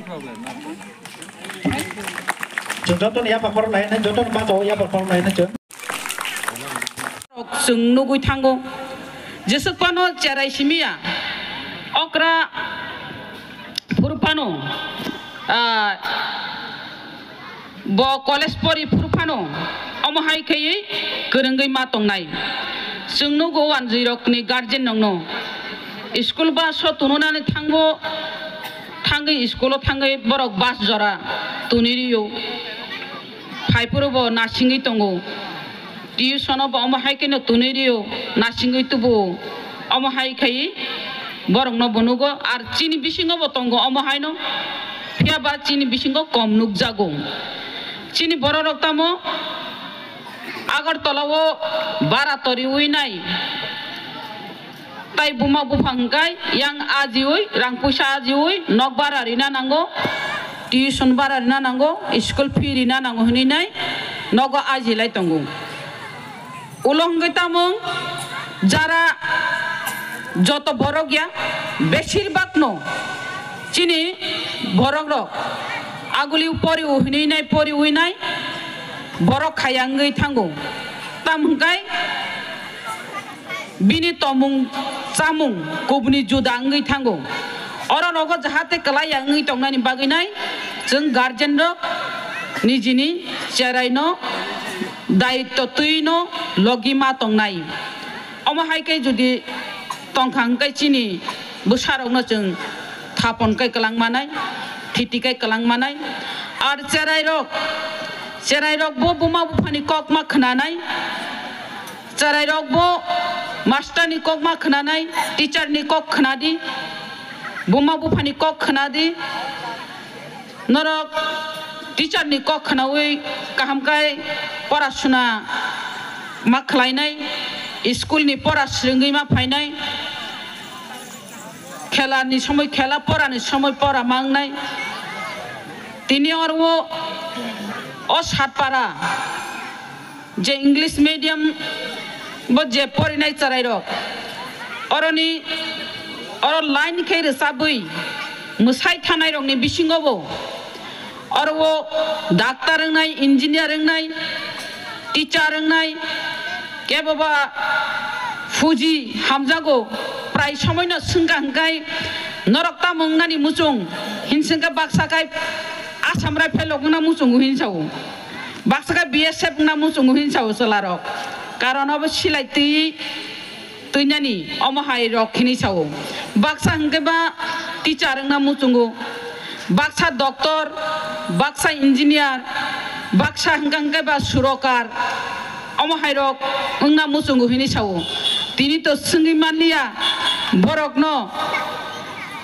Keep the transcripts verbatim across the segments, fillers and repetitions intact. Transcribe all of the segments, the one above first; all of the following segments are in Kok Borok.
Chwng jotono yapha khorok nai, jotono bacha o yapha khorok nai chwng. Chwng nugwi thango, jeswk phano cherai simi ya, okra phuru phano, ah, bo college pori phuru phano, omo hai khaiwi kwrwngwi ma tongnai. Chwng nugo wanjwi rokni guardian rokno school bus o tununani thangbo, thangwi school o thangwi borok bus jora tunwi rio. Phaiphuru bo nasingwi tongo. Tuition o bo omo hai kheno tunwi rio, nasingwi tubuo. Omo hai khai borokno bo nugo, ar chini bisingo bo tongo omo haino. Phiya ba chini bisingo kom nukjago. Chini borok rok tamo Agartala o bara toriwi nai. Tai buma bupha hwnkhe yang ajiwi, rang puisa ajiwi, nok bara rina nango, tuition bara rina nango, school fee rina nango hwnwi nai nogo aji lai tongo. Ulo hwnkhe tamung jara joto borok ya, besir bagno chini borok rok aguli pori hwnwi nai, pori wi nai borok khaya wngwi thango. Tam hwnkhe bini tomung chamung kubuni juda wngwi thango. Oro nogo jahate kwlaiya wngwi tongnani bagwi nai chwng guardian rok nijini cherai no daitto twi no logi ma tongnai. Omo hai khe jodi tongkha hwnkhe chini bwsarokno chwng thapon khe kwlang manai, thiti khe kwlang manai. Ar cherai rok, cherai rok bo buma buphani kok ma khwnanai. Cherai rok bo master ni kok ma khwnanai, teacher ni kok khwnadi, buma buphani kok khwnadi. Norok teacher ni kok khwnawi kaham khe pora suna ma khlainai, school ni pora swrwngwi ma phainai, khela ni somoi khela, pora ni somoi pora ma wngnai. Tini oro o Satpara je English medium bo je porinai cherai rok, oroni oro line khe rwchabwi mwsai thanai rokni bisingo bo oro o doctor wngnai, engineer wngnai, teacher wngnai, kebo ba fuji hamjago. Prai somoi no swngkha hwnkhe norok tamo wngnani muchung hin swngkhe baksa khai Assam Rifle rok wngna muchungo hin sao. Baksa khe B S F wngna muchungo hin sao chwla rok. Karon obo silai twi, twinani omo hai rok hinwi sao. Baksa hwnkhe ba teacher wngna muchungo. Baksa doctor, baksa engineer, baksa hwnkha hwnkhe ba surokar. Omo hai rok wngna muchungo hinwi sao. Tini to swngwi manliya borokno.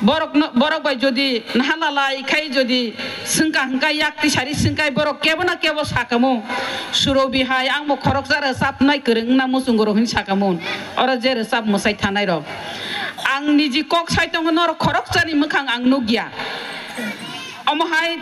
Borok no, borok bai jodi naha lalai khai jodi swngkha hwnkha yak tisari swngkhai borok kebo na kebo sakamo Surobi hai ang bo khoroksa rwchapnai kwrwng wngna muchungo rok hin sakamo oro je rwchap mwsai thanai rok. Ang niji kok sai tongo norok khoroksani mwkhang ang nukya. Omo hai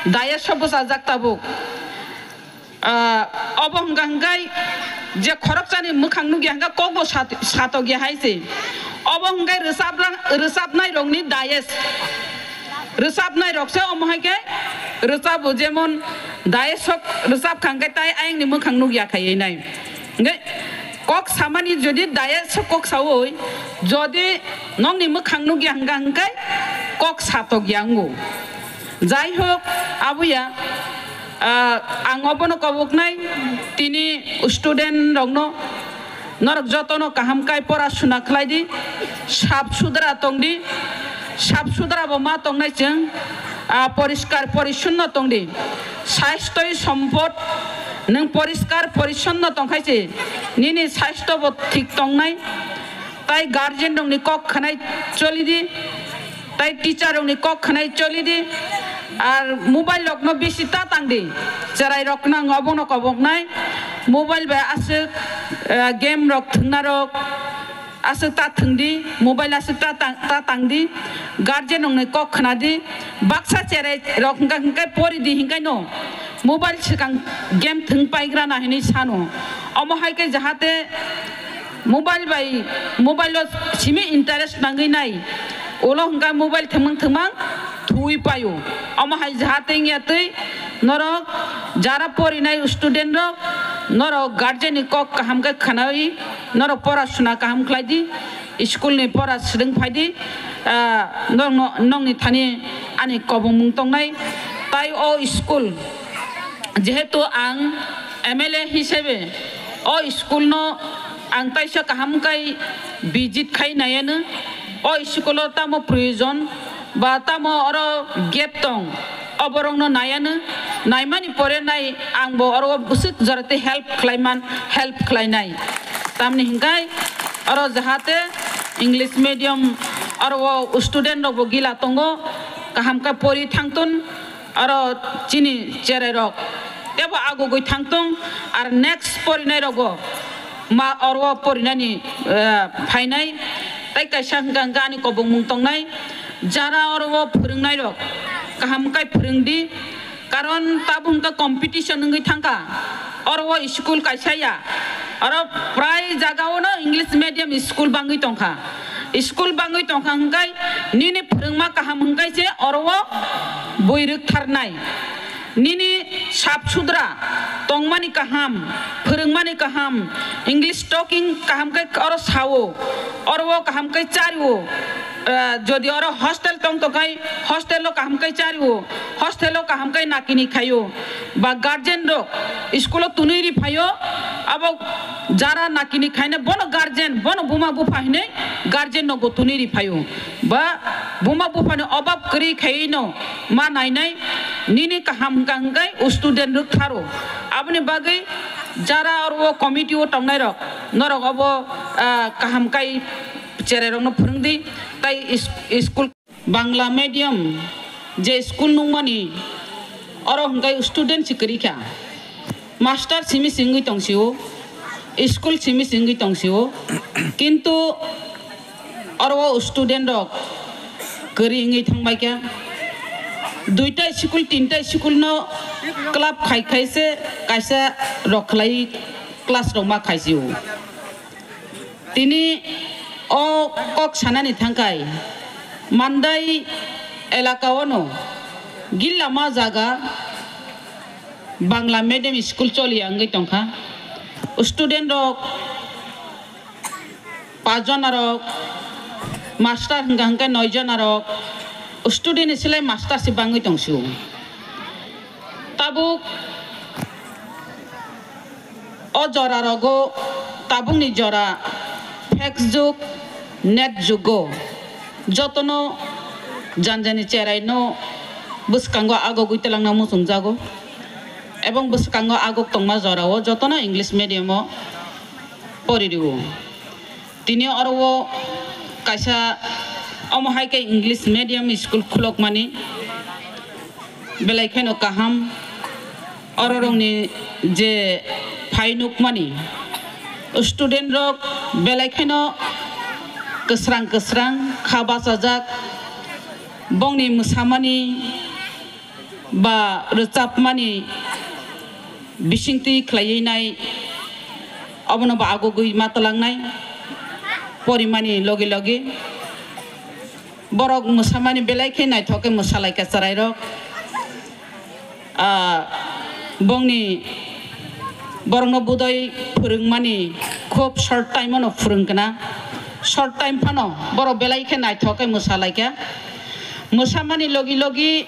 dayes o bwchajak tabuk. Ah, obo hwnkha hwnkhe je khoroksani mwkhang nukya hwnkha kokbo sat-, satokya hai se. Obo hwnkhe rwchapra-, rwchapnai rokni dayes. Rwchapnai rokse omo hai khe rwchapo, jemon dayes sok rwchapkha hwnkhe tai ayangni mwkhang nukya khaiwi nai. Hwnkhe kok samani jodi dayes sok kok saui jodi nokni mwkhang nukya hwnkha hwnkhe kok satokya wngo. Jai hok, abuya, ah, ang obono koboknai, tini student rokno, norok jotono kaham kai pora suna khlai di, sap sudra tong di, sap sudra bo ma tongnai chwng, ah, poriskar porisonno tong di, sasthoi sompot, nwng poriskar porisonno tong khai se, nini sasthoi bo thik tongnai, tai guardian rokni kok khwnai choli di. Tai teacher rokni kok khwnai choli di, ar mobile rokno bisi ta tang di, cherai rokno ang obono koboknai, mobile bai aswk, eh, game rok thwngna rok aswk ta thwng di, mobile aswk ta tang, ta tang di, guardian rokni kok khwna di, baksa cherai rok hwnkha hwnkhe pori di hinkhai no mobile swkang game thwng paigra na hinwi sano, omo hai khe jahate mobile bai, mobile o simi interest nangwi nai, ulo hwnkha mobile thwngmang thwngmang, Thuwi paio. Omo hai jahate wngya twi norok jara porinai student rok, norok guardian ni kok kaham khe khwnawi norok pora suna kaham khlai di, school ni pora swrwng phai di, ah, norokno, nokni thani ani kobongmung tongnai. Tai o school, jehetu ang M L A hisabe o school no ang taisa kaham kai visit khai naiya no, o school o tamo proyojon ba tamo oro gap tong, oborokno naiya no, naimani pore nai ang bo oro bwswk jorati help khlaiman, help khlainai. Tamni hinkhai oro jahate English medium oro o student rok bo gila tongo, kaham khe pori thangtun, oro chini cherai rok tebo agugwi thangtong, ar next porinai rogo ma oro porinani, eh, phainai. Tai kaisa hwnkha hwnkha ani kobongmung tongnai, jara oro o phwrwngnai rok kaham kai phwrwng di, karon tabuk hwnkha competition wngwi thangkha. Oro o school kaisa ya, oro prai jaga o no English medium school bangwi tongkha. School bangwi tongkha hwnkhe nini phwrwngma kaham hwnkhe se oro o bui rwktharnai. Nini sap sudra tongmani kaham, phwrwngmani kaham, English talking kaham khe oro sao, oro o kaham khe chario. Eh, jodi oro hostel tong tongkhai, hostel o kaham khe chario, hostel o kaham khe nakini khaio, ba guardian rok school o tunui ri phaio, abo jara nakini khaina bono guardian, bono buma bupha hinwi guardian no bo tunui ri phaio, ba buma bupha ni obab kwrwi khaiwi no ma nainai, nini kaham hwnkha hwnkhe student rwk tharo. Aboni bagwi jara oro o committee o tongnai rok, norok obo, ah, kaham kai cherai rok no phwrwng di, tai is-, school. Bangla medium je school nungmani, oro hwnkhe student se kwrwi kha, master simi se wngwi tong sio, school simi se wngwi tong sio, kintu oro o student rok kwrwi wngwi thang bai kha. Duita school, tinta school no club khai khai se kaisa rok khlai, class rok ma khai sio. Tini o kok sanani thangkhai, Mandai elaka ono gillama jaga Bangla medium school choliya wngwi tongkha. Student rok pach jona rok, master hwnkha hwnkhe noi jona rok, student ni silai master se bangwi tongsio. Tabuk o jora rogo, tabukni jora fake jug, net jugo jotono janjani cherai no bwskango agogwi twlangna muchungjago, ebong bwskango agok tongma jorao jotono English medium o poririo. Tini oro o kaisa omo hai khe English medium school khulokmani belai kheno kaham. Oro rokni je phai nukmani student rok belai kheno kwsrang kwsrang kha bachajak, bongni mwsamani ba rwchapmani bisingtwi khlaiwi nai, obono bo agugwi ma twlangnai porimani logi logi. Borok mwsamani belai khe naithok khe mwsalaikha chwrairok. Ah, bongni, borokno budai phwrwngmani khub short time-o no phwrwngkha na. Short time phano borok belai khe naithok khe mwsalaikha. Mwsamani logi logi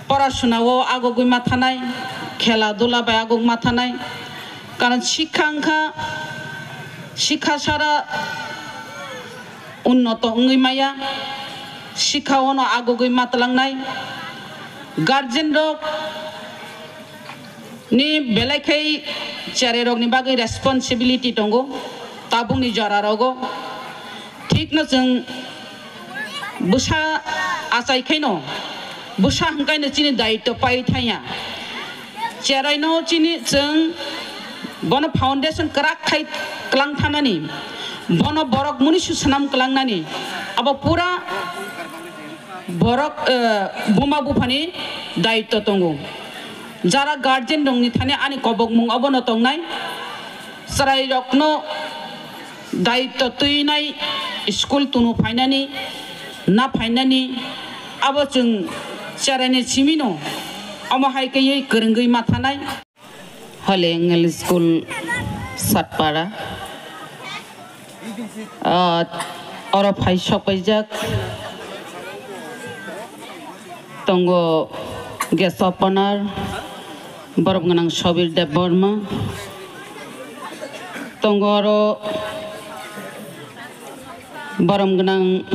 porasuna o agogwi ma thanai, khela dula bai agogwi ma thanai. Karon sikha wngkha, sikha sara unnoto wngwi maya, sikha ono agogwi ma twlangnai. Guardian rok ni belai khai cherai rok ni bagwi responsibility tongo, tabuk ni jora rogo. Thik no chwng bwsa achai khaino, bwsa hwnkhaino chini daitw pai thangya. Cherai no chini chwng bono foundation kwrak khai kwlang thanani, bono borok muni su swnam kwlangnani, abo pura borok, eh, buma buphani daitw tongo. Jara guardian rokni thani ani kobokmung obono tongnai. Chwrairokno daitw twinai school tunu phainani, na phainani abo chwng cheraini simino omo hai kaiwi kwrwngwi ma thanai. Hole English School Satpara. Ah, oro phai sok paijak tongo guest of honor borom gwnang Sobir Debbarma, tongo oro borom gwnang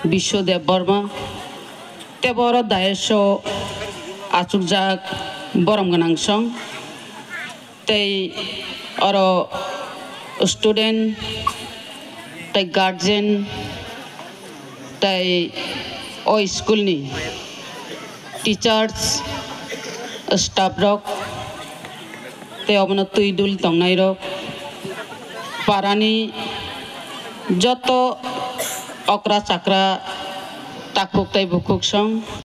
Biswa Debbarma, tei bo oro dais o achukjak borom gwnang song. Tei oro student tei guardian tei o school ni teachers, staff rok tei obono twi dul tongnai rok, parani joto okra chakra takhuk tei bukhuk song.